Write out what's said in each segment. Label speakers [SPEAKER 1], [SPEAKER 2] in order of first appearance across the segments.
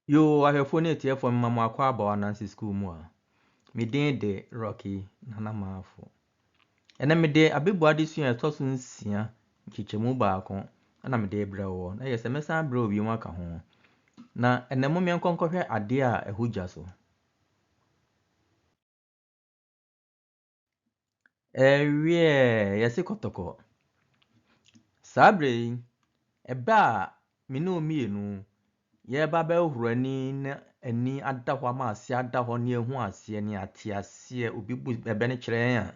[SPEAKER 1] Yoo ahwɛfoɔ ne atiefoɔ mema mo akɔ aba wɔ Ananse School mu a. Me din de Rocky Nana Marfo. Ɛnɛ mede abɛbu adesua a ɛtɔ so nsia nkyekyɛmu baako na mede rebrɛ woɔ. Na yɛ sɛ mɛsan abrɛ wo bio aka ho. Na ɛnɛ mom yɛnkɔ nkɔhwɛ adeɛ a ɛho gya so. Ɛweɛ, yɛse kɔtɔkɔ. Saa berɛ yi, ɛbɛ a me ne wo mmienu yɛreba abɛhohoro ani na ani ada hɔ ama aseɛ ada hɔ na yɛahu aseɛ na yɛate aseɛ, obi bu ɛbɛ no kyerɛ yɛn a,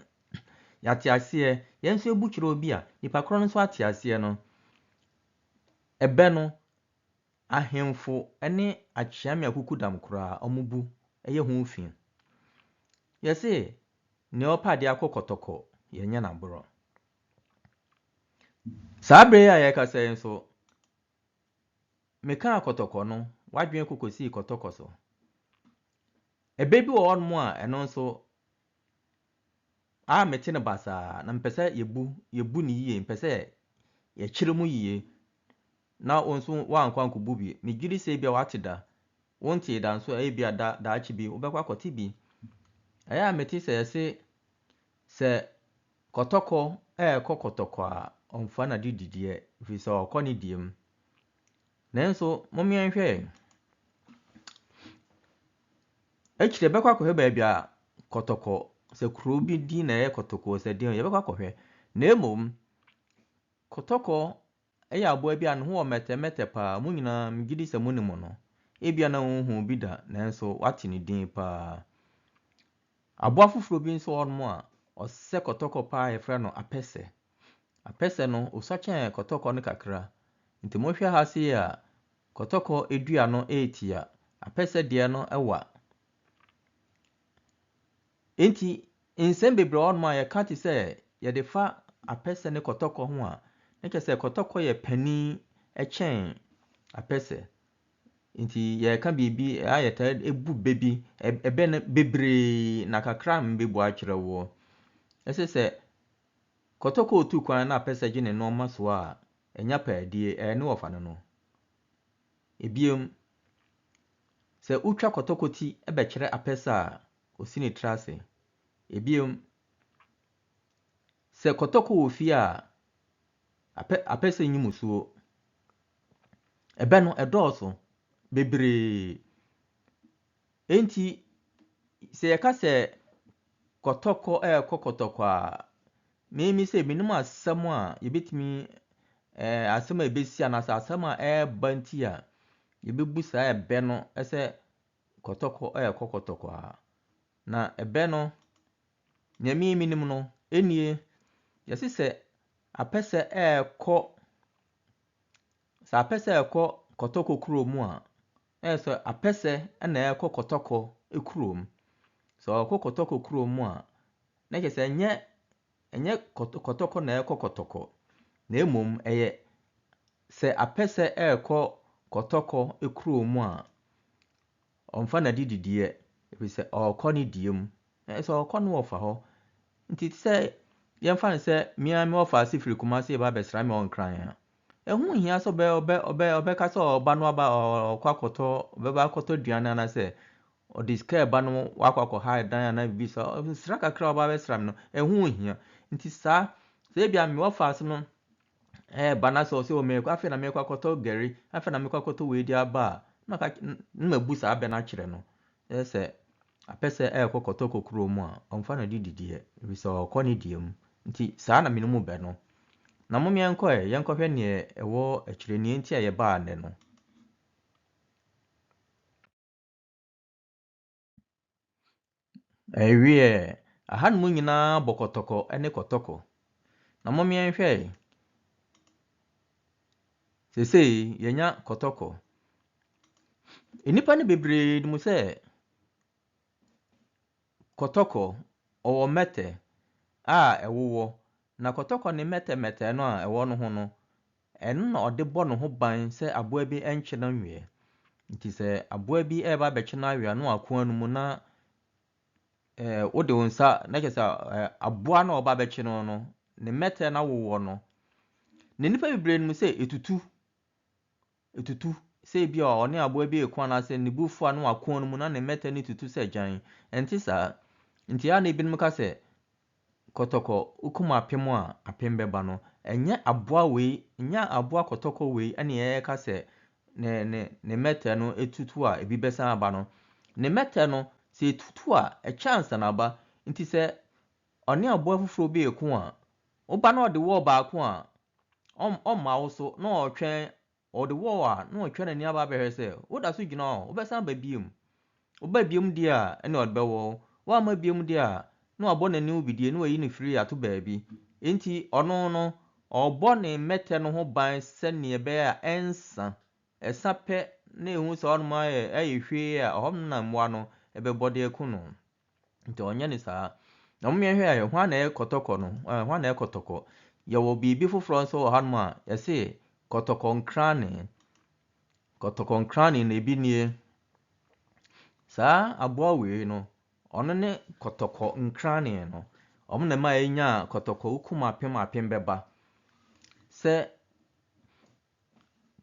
[SPEAKER 1] yɛate aseɛ, yɛn nso yɛbu kyerɛ obi a, nipa korɔ no nso ate aseɛ no, ɛbɛ no, ahemfo ne akyeame akukudam koraa, wɔbu yɛ ho fi. Yɛse nea ɔpɛ adeɛ akɔ kɔtɔkɔ, yɛnyɛ no aborɔ. Saa berɛ yi a yɛrekasa yi nso, mekaa kɔtɔkɔ no, w'adwene kɔ kɔsii kɔtɔkɔ so. Ɛbɛ bi wɔ hɔnom a ɛno nso, a mete no basaa na mepɛ sɛ yɛbu, yɛbu no yie, mepɛ sɛ yɛkyerɛ mu yie na wo nso woankɔ ankɔbu bi. Megye di sɛ ebia woate da, wontee da nso a ebia da, daakye bi wobɛkɔ akɔte bi. Ɛyɛ a mete sɛ yɛse sɛ kɔtɔkɔ ɛrekɔ kɔtɔkɔ a, ɔmfa n'adedideɛ, ɛfiri sɛ ɔrekɔ ne deɛ mu. Nanso mom yɛnhwɛ akyire yɛbɛkɔ akɔhwɛ baabi a kɔtɔkɔ, sɛ kuro bi din na ɛyɛ kɔtɔkɔ sɛ deɛn yɛbɛkɔ akɔhwɛ. Na mmom kɔtɔkɔ yɛ aboa bi a ne ho wɔ mɛtɛmɛtɛ paa. Mo nyinaa megye di sɛ monim no. Ebia na wonhuu bi da nanso woate ne din paa. Aboa foforɔ bi nso wɔ hɔnom a ɔsɛ kɔtɔkɔ paa a yɛfrɛ no apɛsɛ. Apɛsɛ no, ɔsua kyɛn kɔtɔkɔ no kakra. Nti mohwɛ ha sei a, kɔtɔkɔ dua no retia, apɛsɛ deɛ no wa. Enti nsɛm bebree wɔ hɔnom a yɛka te sɛ yɛde fa apɛsɛ ne kɔtɔkɔ ho a, na kyerɛ sɛ kɔtɔkɔ yɛ panin kyɛn apɛsɛ. Nti yɛreka biribi a yɛtaa bu bɛ bi, ɛbɛ no bebree na kakra a mebɛbu akyerɛ woɔ. Ɛsɛ sɛ kɔtɔkɔ retu kwan na apɛsɛ gye ne nnoɔma soa a, ɛnya paadie, ɛyɛ ne wɔfa no no. Ebiem, sɛ wotwa kɔtɔkɔ ti bɛkyerɛ apɛsɛ a, ɔsi ne tiri ase. Ebiem, sɛ kɔtɔkɔ wɔ fie a, apɛ apɛsɛ nyi musuo. Ɛbɛ no, ɛdɔɔso bebree. Enti sɛ yɛka sɛ kɔtɔkɔ rekɔ kɔtɔkɔ a, me me sɛ menim asɛm a yɛbɛtumi ɛɛ asɛm a ɛbɛsi anaasɛ asɛm a ɛreba nti a yɛbɛbu saa ɛbɛ no sɛ kɔtɔkɔ rekɔ kɔtɔkɔ a. Na ɛbɛ no, nea me menim no, ɛnie, yɛse sɛ apɛsɛ rekɔ Sɛ apɛsɛ rekɔ kɔtɔkɔ kuro mu a, na ayɛ sɛ apɛsɛ na ɛrekɔ kɔtɔkɔ kurom. Sɛ ɔrekɔ kɔtɔkɔ kuro mu a, na kyerɛ sɛ ɛnyɛ ɛnyɛ kɔtɔkɔ na ɛrekɔ kɔtɔkɔ, na mmom ɛyɛ sɛ apɛsɛ rekɔ kɔtɔkɔ kuro mu a, ɔmfa n'adedideɛ, ɛfiri sɛ ɔrekɔ ne deɛ mu. Na sɛ ɔrekɔ no wɔfa hɔ. Nti te sɛ yɛmfa no sɛ me ara me wɔfa ase firi Kumasi reba abɛsra me wɔ Nkran a, ɛho nhia sɛ ɔbɛ ɔbɛ ɔbɛ ɔbɛka sɛ ɔba no aba ɔkɔ akɔtɔ ɔbɛba akɔtɔ aduane anaasɛ ɔde sika ɛba no wakɔ akɔha dan anaa biribi saa. Nsra kakra a ɔba abɛsra me no, ɛho nhia. Nti saa sɛ ebia me wɔfa ase no ɛreba na sɛ ɔsɛ o merekɔ afei na merekɔ akɔtɔ gari afei na merekɔ akɔtɔ wei de aba a na maka na mabu saa abɛ no akyerɛ no sɛ sɛ apɛ sɛ ɛrekɔ kɔtɔ kɔ mu a ɔmfa no de didiɛ ɛfiri sɛ ɔrekɔ ne deɛ mu nti saa na mene mu bɛ no na mom yɛnkɔ ɛ yɛnkɔhwɛ neɛ ɛwɔ akyire neɛ nti a yɛbaa nnɛ no. Ɛweɛ, ahanom nyinaa bɔ kɔtɔkɔ ne kɔtɔkɔ. Na mom yɛnhwɛ ɛ. Seesei yɛanya kɔtɔkɔ. Nnipa no bebree nim sɛ kɔtɔkɔ, ɔwɔ mmɛtɛ a ɛwowɔ. Na kɔtɔkɔ ne mmɛtɛmmɛtɛ no a ɛwɔ no ho no, ɛno na ɔde bɔ ne ho ban sɛ aboa bi nkye no nweɛ. Nti sɛ aboa bi reba abɛkye no awe a, na wakoa no mu na ɛɛ wode wo nsa na kyerɛ sɛ ɛɛ aboa no a ɔba abɛkye no no, ne mmɛtɛ no awowɔ no. Na nnipa bebree nim sɛ etutu, etutu. Sɛ ebia ɔne aboa bi reko anaasɛ ne bo fu a na wako no mu na ne mmɛtɛ no tutu sɛ gyan. Ɛnte saa. Nti ɛyɛ a na ebinom ka sɛ, kɔtɔkɔ, wokum apem a, apem bɛba no. Ɛnyɛ aboa wei, ɛnyɛ aboa kɔtɔkɔ wei na yɛreka sɛ ne, ne, ne mmɛtɛ no tutu a ebi bɛsan aba no. Ne mmɛtɛ no, sɛ ɛtutu a, ɛkyɛ ansa na aba. Nti sɛ ɔne aboa foforɔ bi reko a, woba na ɔde wɔɔ baako a, ɔmma wo so na ɔretwɛn. Ɔde wɔɔ a, na ɔretwa n'ani aba abɛhwɛ sɛ, woda so gyina hɔ a, wobɛsan aba bio. Woba bio deɛ a, ɛnna ɔde bɛwɔ wo. Woamma bio deɛ a, na wabɔ n'ani wo bidie na wayi no firi ato baabi. Enti ɔno no, ɔrebɔ ne mmɛtɛ no ho ban sɛdeɛ ɛbɛyɛ a ɛnsa. Ɛsa pɛ na ɛhu sɛ hɔnom ayɛ hwee a, ɛhɔnom na mmoa no bɛbɔ de aku no. Nti ɔnyɛ no saa. Na mom yɛnhwɛ ɛ, hwan na ɛyɛ kɔtɔkɔ no? Ɛ, hwan na ɛyɛ kɔtɔkɔ? Yɛwɔ biribi foforɔ nso wɔ hanom a yɛse kɔtɔkɔ nkrane. Kɔtɔkɔ nkrane na ebi nie. Saa aboa wei no, ɔno ne kɔtɔkɔ nkrane no. Ɔmo na ɛma yɛnya kɔtɔkɔ wokum apem apem bɛba. Sɛ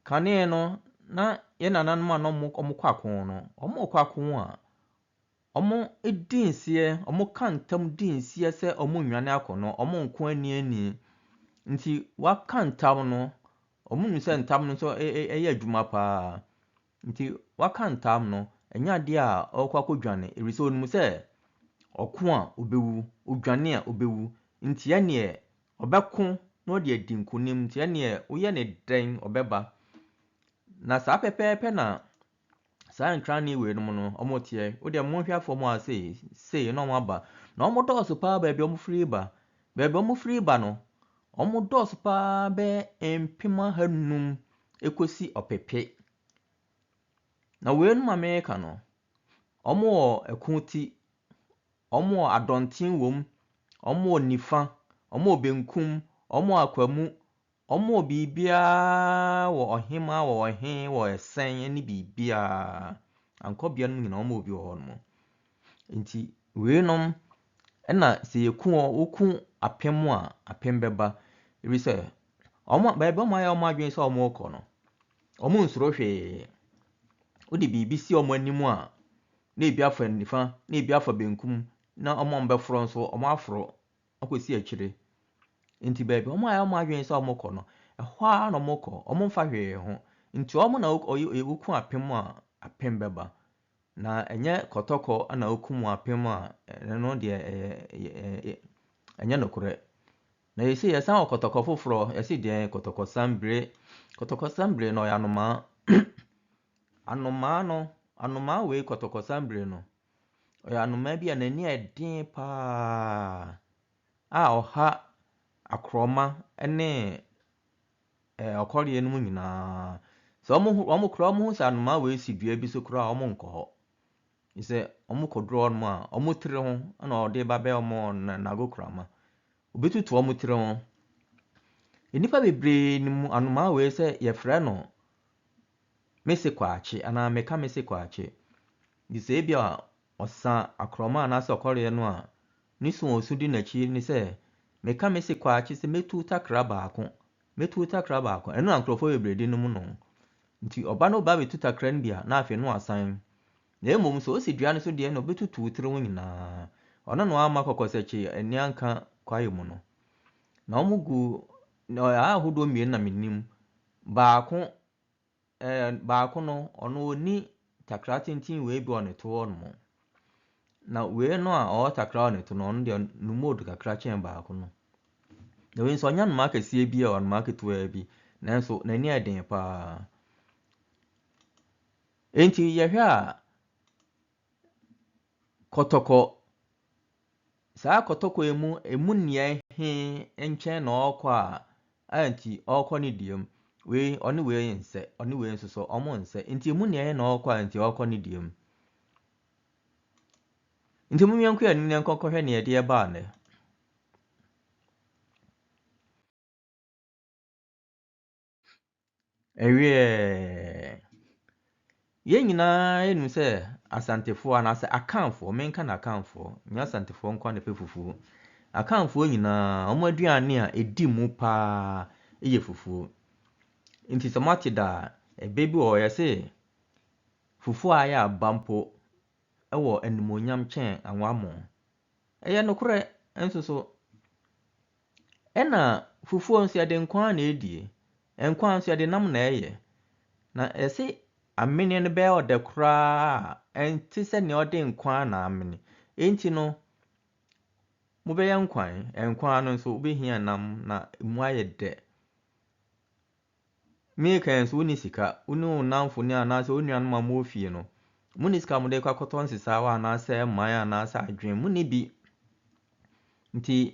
[SPEAKER 1] kane no, na yɛn nananom a na wɔkɔ ako no, wɔkɔ ako a, Wɔdi nseɛ, wɔka ntam di nseɛ sɛ wɔnnwane akɔ no, wɔnko aniani. Nti wɔaka ntam no, wɔnim sɛ ntam no nso yɛ adwuma pa ara. Nti wɔaka ntam no, ɛnyɛ adeɛ a ɔrekɔ akɔdwane ɛfiri sɛ ɔnim sɛ ɔko a ɔbɛwu, ɔdwane a ɔbɛwu. Nti ɛnneɛ ɔbɛko na ɔde adi nkonim. Nti ɛnneɛ woyɛ no dɛn ɔbɛba. Na saa pɛpɛɛpɛ na Saa nkrane weinom no, wɔteɛ. Wo deɛ monhwɛ fam ha sei, sei na wɔaba. Na wɔdɔɔso paa baabi a wɔfiri ba. Baabi a wɔfiri ba no, wɔdɔɔso paa bɛyɛ mpem ahanum kɔsi ɔpepe. Na weinom a mereka no, wɔwɔ ɛko ti, wɔwɔ adɔnten wɔ mu, wɔwɔ nifa, wɔwɔ benkum, wɔwɔ akwamu, Wɔwɔ biribiara wɔ ɔhemaa wɔ ɔhe wɔ ɛsɛn ne biribiara. Ankɔbea no nyinaa wɔwɔ bi wɔ hɔnom. Nti weinom ɛna sɛ yɛku wɔn, woku apem a, apem bɛba. Ɛfiri sɛ wɔn baabi a wɔayɛ wɔn adwene sɛ wɔrekɔ no, wɔnsuro hwee. Wode biribi si wɔn anim a, na ebi afa nifa, na ebi afa benkum, na wɔn a wɔbɛforo nso, wɔaforo. akɔsi akyire. Nti baabi a wɔayɛ wɔn adwene sɛ wɔkɔ no, ɛhɔ ara na wɔkɔ, wɔmfa hwee ho. Nti wɔn na woku apem a, apem bɛba. Na ɛnyɛ kɔtɔkɔ na wokum apem a, ɛno deɛ ɛyɛ ɛnyɛ nokorɛ. Na yɛsei yɛsan wɔ kɔtɔkɔ foforɔ, yɛse deɛn kɔtɔkɔ sambire. Kɔtɔkɔ sambire no ɔyɛ anomaa. Anomaa no, anomaa wei kɔtɔkɔ sambire no, Ɔyɛ anomaa bi a n'ani yɛ den pa ara a ɔha akorɔma ne ɔkɔdeɛ nom nyinaa. Sɛ wɔhu wɔn koraa wɔhu sɛ anomaa wei si dua bi so koraa a, wɔnkɔ hɔ. Ɛfiri sɛ wɔkɔduru hɔnom a, wɔn tiri ho na ɔde reba abɛyɛ wɔn n'agoprama. Ɔbɛtutu wɔn tiri ho. Nnipa bebree nim anomaa wei sɛ wɔfrɛ no mese kwakye anaa meka mese kwakye. Nti sɛ ebia ɔsa akorɔma anaasɛ ɔkɔreɛ no a, ne su a ɔsu di n'akyi ne sɛ, meka mese kwakye sɛ mɛtu takra baako, mɛtu takra baako. Ɛno na nkurɔfoɔ bebree de nom no. Nti ɔba no ba bɛtu takra no bi a, na afei no wasan. Na mmom sɛ ɔsi dua no so deɛ na ɔbɛtutu wo tiri ho nyinaa. Ɔno na wamma kɔkɔsakyi ani anka kwaeɛ mu no. Na wɔgu, na ahodoɔ mmienu na menim. Baako Ɛɛ baako no, ɔno ɔnni takra tenten wei bi wɔ ne to hɔnom. Na wei no a ɔwɔ takra wɔ ne to no, ɔno deɛ ne mu ɔdu kakra kyɛn baako no. Na wei nso ɔnyɛ anomaa kɛseɛ bi a anomaa ketewa bi, nanso n'ani yɛ den pa ara. Enti yɛhwɛ a, Kɔtɔkɔ, saa kɔtɔkɔ yi mu, emu nea he nkyɛn na ɔɔkɔ a, a nti ɔɔkɔ ne deɛ mu. Wei, ɔne wei nsɛ, ɔne wei nso so, ɔmo nsɛ. Nti emu nea he na ɔɔkɔ a nti ɔɔkɔ ne deɛ mu. Nti mom yɛnkɔ yɛn anim na yɛnkɔ nkɔhwɛ nea ɛde ɛbaa nnɛ. Ɛweɛɛ. Yɛn nyinaa yɛnim sɛ Asantefoɔ anaasɛ Akanfoɔ, menka no Akanfoɔ, nyɛ Asantefoɔ nko ara na ɛpɛ fufuo. Akanfoɔ nyinaa, wɔn aduane a ɛdi mu pa ara yɛ fufuo. Nti sɛ moate da a, Ɛbɛ bi wɔ hɔ yɛse, fufuo a ayɛ aba mpo wɔ animuonyam kyɛn anwammɔ. Ɛyɛ nokorɛ nso so. Ɛna fufuo nso yɛde nkwan na ɛdie. Nkwan nso yɛde nam na ɛyɛ. Na yɛse ameneɛ no bɛyɛ ɔdɛ koraa a, ɛnte sɛ nea ɔde nkwan na amene. Enti no, mobɛyɛ nkwan. Nkwan no nso wobɛhia nam na emu ayɛ dɛ. Mereka yi nso wonni sika. Wo ne wo nnamfo ne anaasɛ wo nuanom a mowɔ fie no, monni sika a mode kɔ akɔtɔ nsesaawa anaasɛ mman anaasɛ adwene. Monni bi. Nti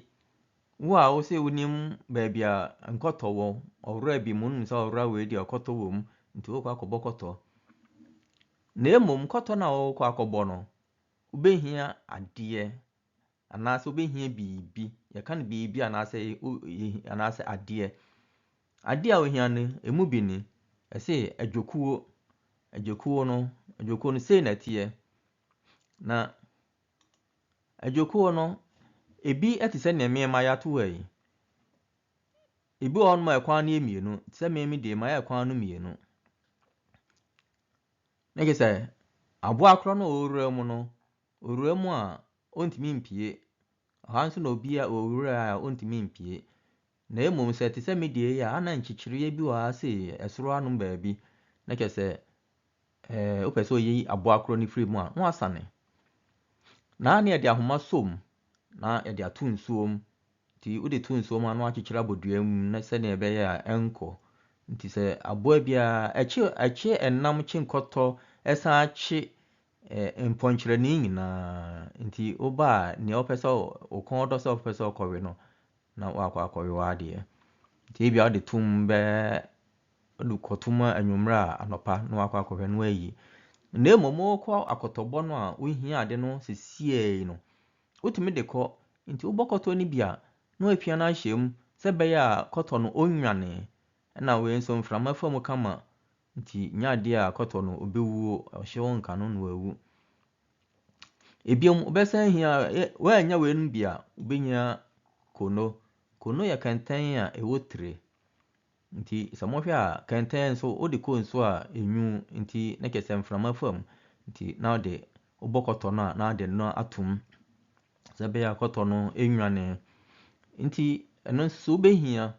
[SPEAKER 1] wo a wose wonim baabi a nkɔtɔ wɔ, ɔwora bi mu, wonim sɛ ɔwora wei deɛ ɔkɔtɔ wɔ mu, nti wokɔ akɔbɔ kɔtɔ. Na mmom kɔtɔ no a wokɔ akɔbɔ no, wobɛhia adeɛ anaasɛ wobɛhia biribi. Yɛka no biribi anaasɛ anaasɛ adeɛ. Adeɛ a wohia no, ɛmu bi ni. Ɛse adwokuo. Adwokuo no, adwokuo no sei na ɛteɛ. Na adwokuo no, ebi te sɛ nea me mayɛ ato ha yi. Ebi wɔ hɔnom a ɛkwan no yɛ mmienu. Te sɛ me me deɛ mayɛ kwan no mmienu. Na kyerɛ sɛ aboa korɔ no a ɔwura mu no, ɔwura mu a ɔntumi mpue. Ɔha nso na obi a ɔwura a ɔntumi mpue. Na mmom sɛ ɛte sɛ me deɛ yi a, ana nkyekyereɛ bi wɔ ha sei, ɛsoro hanom baabi, na kyerɛ sɛ ɛɛ wopɛ sɛ oyi aboa korɔ no firi mu a, na wasane. Na ne yɛde ahoma som na yɛde ato nsuo mu. Nti wode to nsuo mu a na wakyekyere abɔ dua mu na sɛdeɛ ɛbɛyɛ a ɛnkɔ. Nti sɛ aboa biara ɛkye ɛkye ɛnam kye nkɔtɔ ɛsan kye mpɔnkyerɛne nyinaa. Nti woba a nea wopɛ sɛ wo kɔn dɔ sɛ wopɛ sɛ wokɔwe no na wakɔ akɔwe w'adeɛ. Nti ebia wode tom bɛɛ wode kɔto mu anwummerɛ a anɔpa na wakɔ akɔhwɛ na wayi. Na mmom wokɔ akɔtɔbɔ no a wohia ade no sesiei no, wotumi de kɔ. Nti wobɔ kɔtɔ no bi a, na wapia no ahyɛ mu sɛ ɛbɛyɛ a kɔtɔ no ɔnnwane. Ɛna wei nso mframa fa mu kama nti nyɛ adeɛ a kɔtɔ no ɔbɛwuo, ɔhyew nka no na wawu. Ebiom wobɛsan hia, woannya weinom bi a, wobɛhia kono. Kono yɛ kɛntɛn a ɛwɔ tire. Nti sɛ mohwɛ a, kɛntɛn nso wode kɔ nsuo a ɛnwu nti na kyerɛ sɛ mframa fa mu. Nti na wode wobɔ kɔtɔ no a na wode no atom sɛ ɛbɛyɛ a kɔtɔ no nnwane. Nti ɛno nso wobɛhia.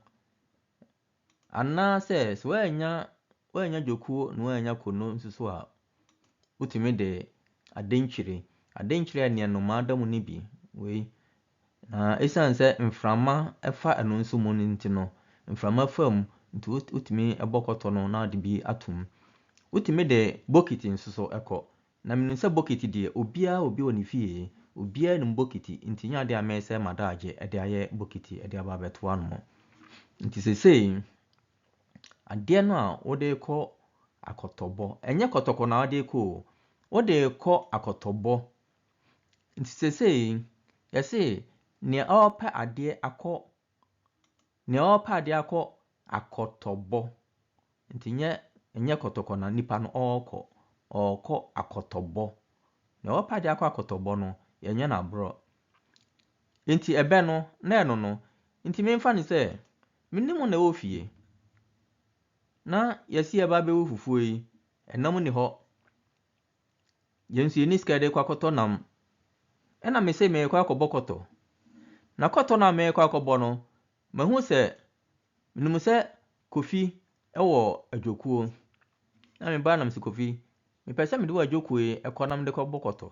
[SPEAKER 1] Anaasɛ sɛ woannya woannya dwokuo na woannya kono nso so a, wotumi de adenkyire, adenkyire a nea nnomaa da mu no bi, wei. Na ɛsiane sɛ mframa fa ɛno nso mu no nti no, mframa fa mu nti wotumi bɔ kɔtɔ no na wode bi ato mu. Wotumi de bokiti nso so kɔ. Na menim sɛ bokiti deɛ, obiara wɔ bi wɔ ne fie. Obiara nim bokiti, nti nyɛ adeɛ a mɛsɛe m'adagye de ayɛ bokiti de aba abɛto ano. Nti seesei, adeɛ no a wode rekɔ akɔtɔbɔ, ɛnyɛ kɔtɔkɔ na wode rekɔ o, wode rekɔ akɔtɔbɔ. Nti seesei, yɛse nea ɔrepɛ adeɛ akɔ, nea ɔrepɛ adeɛ akɔ akɔtɔbɔ. Nti nyɛ nyɛ kɔtɔkɔ na nipa no ɔrekɔ, ɔrekɔ akɔtɔbɔ. Nea ɔrepɛ adeɛ akɔ akɔtɔbɔ no, yɛnyɛ no aborɔ. Nti ɛbɛ no, na ɛno no, nti memfa no sɛ, me ne mo na ɛwɔ fie, na yɛsi yɛba abɛwɔ fufuo yi, ɛnam nni hɔ. Yɛn nso yɛnni sika yɛde rekɔ akɔtɔ nam. Ɛna mese merekɔ akɔbɔ kɔtɔ. Na kɔtɔ no a merekɔ akɔbɔ no, mahu sɛ, menim sɛ Kofi wɔ adwokuo. Na mebaa na mese Kofi, mepɛ sɛ mede w'adwokuo yi kɔ na mede kɔbɔ kɔtɔ.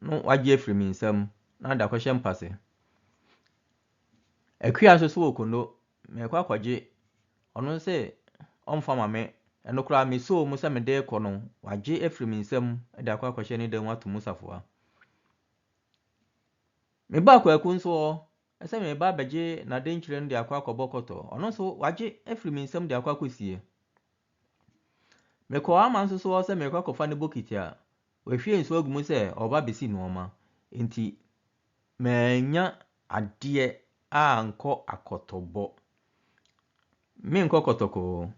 [SPEAKER 1] No wagye afiri me nsam na ɔde akɔhyɛ mpase. Akua nso so wɔ kono, merekɔ akɔgye. Ɔno nso se ɔmfa ma me. Ɛno koraa mesoo mu sɛ mede rekɔ no, wagye afiri me nsam de akɔ akɔhyɛ ne dan mu ato mu safoa. Mebaa Kwaku nso hɔ sɛ mereba abɛgye n'adenkyerɛ no de akɔ akɔbɔ kɔtɔ. Ɔno nso wagye afiri me nsam de akɔ akɔsie. Mekɔɔ Ama nso so hɔ sɛ merekɔ akɔfa ne bokiti a, wahwie nsuo agu mu sɛ ɔreba abɛsi nnoɔma. Enti mannya adeɛ ankɔ akɔtɔbɔ. Menkɔ kɔtɔkɔ o,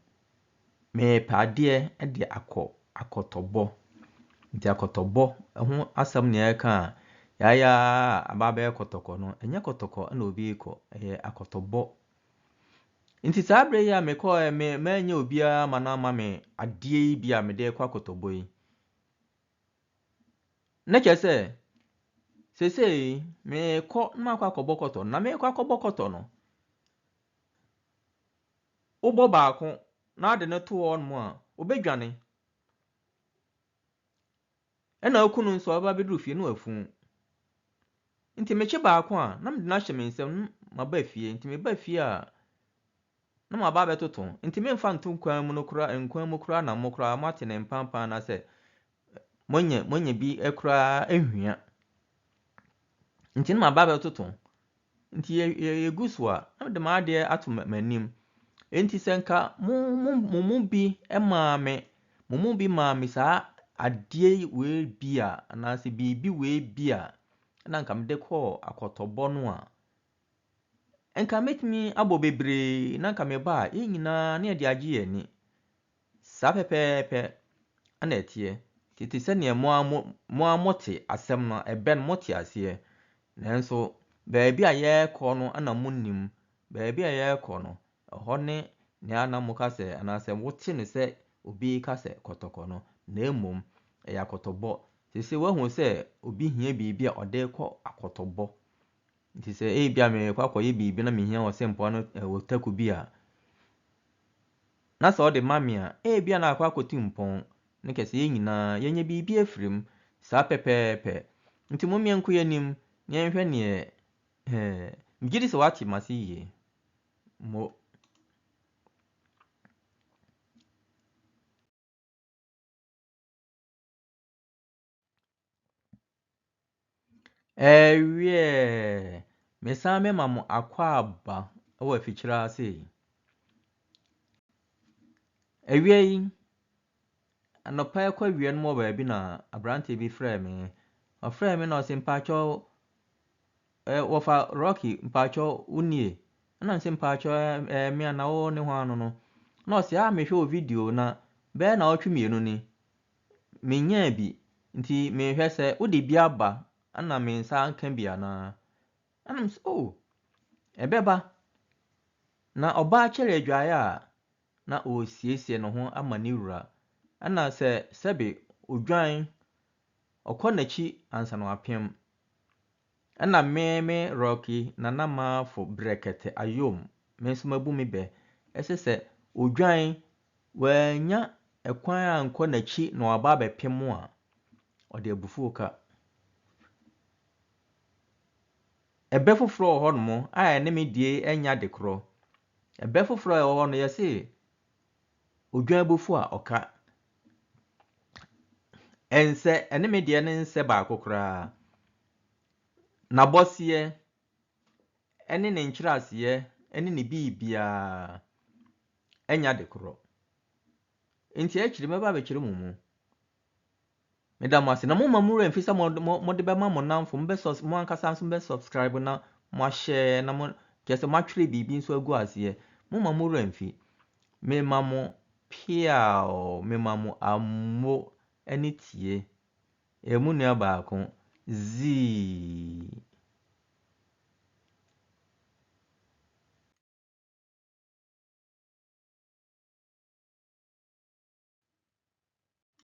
[SPEAKER 1] merepɛ adeɛ de akɔ akɔtɔbɔ. Nti akɔtɔbɔ ho asɛm na yɛreka a, yɛayɛ ara a aba abɛyɛ kɔtɔkɔ no, ɛnyɛ kɔtɔkɔ na obi rekɔ, ɛyɛ akɔtɔbɔ. Nti saa berɛ yi a mekɔɛ me manyɛ obiara ma no ama me adeɛ yi bi a mede rekɔ akɔtɔbɔ yi. Na kyerɛ sɛ seesei merekɔ na makɔ akɔbɔ kɔtɔ no. Na merekɔ akɔbɔ kɔtɔ no, wobɔ baako na ade no to hɔ nom a, obɛdwane. Ɛna oku no nso a ɔbɛba abɛduru fie no wafu. Nti mekye baako a, na mede no ahyɛ me nsam na maba fie. Nti meba fie a, na maba abɛtoto. Nti memfa nto nkwan mu no koraa, nkwan mu koraa na mo koraa moate ne mpampan anaasɛ moanya moanya bi koraa ahua. Nti na maba abɛtoto. Nti yɛ yɛ yɛgu so a, na mede m'adeɛ ato m'anim. Enti sɛ nka mo mo mo mu bi maa me mo mu bi maa me saa adeɛ wei bi a anaasɛ biribi wei bi a na nka mede kɔɔ akɔtɔbɔ no a, nka mɛtumi abɔ bebree na nka meba a yɛn nyinaa na yɛde agye yɛn ani. Saa pɛpɛɛpɛ na ɛteɛ. Tete sɛdeɛ mo ara mo mo ara mote asɛm no, ɛbɛ no mote aseɛ. Nanso baabi a yɛrekɔ no na monnim. Baabi a yɛrekɔ no, ɛhɔ ne nea na moka sɛ anaasɛ wote no sɛ obi reka sɛ kɔtɔkɔ no, na mmom ɛyɛ akɔtɔbɔ. Seesei woahu sɛ obi hia biribi a ɔde rekɔ akɔtɔbɔ. Nti sɛ ebia merekɔ akɔyɛ biribi na mehia ɔsɛmpoa no wɔ taku bi a, na sɛ ɔde ma me a, ebia na akɔ akɔtu mpɔn, ne kɛsɛ yɛn nyinaa yɛanya biribi afiri mu. Saa pɛpɛɛpɛ. Nti mom yɛnkɔ yɛn anim na yɛnhwɛ neɛ eh, megye di sɛ woate m'ase yie. Mo. Ɛwiɛɛ, mesan mema mo akwaaba wɔ afikyire ase yi. Awia yi, anɔpa ɛkɔ awia no mu wɔ baabi na aberanteɛ bi frɛɛ me. Ɔfrɛɛ me na ɔse mpakyɛw, eh, wɔfa Rocky, mpakyɛw wo nie? Ɛna mese mpakyɛw eh, me ana wo ne hwan no no? Na ɔse ah mehwɛ wo video na bɛyɛ naawɔtwe mmienu ni. Menyaa bi, nti merehwɛ sɛ wode bi aba na me nsa anka bi anaa. Ɛna mese oh, ɛbɛba. Na ɔbaa kyɛre adwaeɛ a, na ɔresiesie ne ho ama ne wura. Ɛna sɛ sɛbe odwan, ɔkɔ n'akyi ansa na wapem. Ɛna me me Rocky Nana Marfo Brɛkɛtɛ Ayom me nso mabu me bɛ ɛsɛ sɛ odwan wannya ɛkwan ankɔ n'akyi na waba abɛpem mo a, ɔde abufuo ka. Ɛbɛ foforɔ wɔ hɔnom a ɛne me deɛ yi nyɛ ade korɔ. Ɛbɛ foforɔ a ɛwɔ hɔ no yɛse odwan abufuo a ɔka. Ɛnsɛ, ɛne me deɛ no nsɛ baako koraa. N'abɔseɛ ne ne nkyerɛaseɛ ne ne biribiara nyɛ ade korɔ. Nti akyire mɛba abɛkyerɛ mo mu. Meda mo ase. Na momma mo werɛ mfi sɛ mode bɛma mo nnamfo, mobɛ subs mo ankasa nso mobɛ subscribe na moahyɛ na mo kyerɛ sɛ moatwerɛ biribi nso agu aseɛ. Momma mo werɛ mfi. Mema mo peaw, mema mo ammo ne tie. Ɛyɛ mo nua baako, Zee.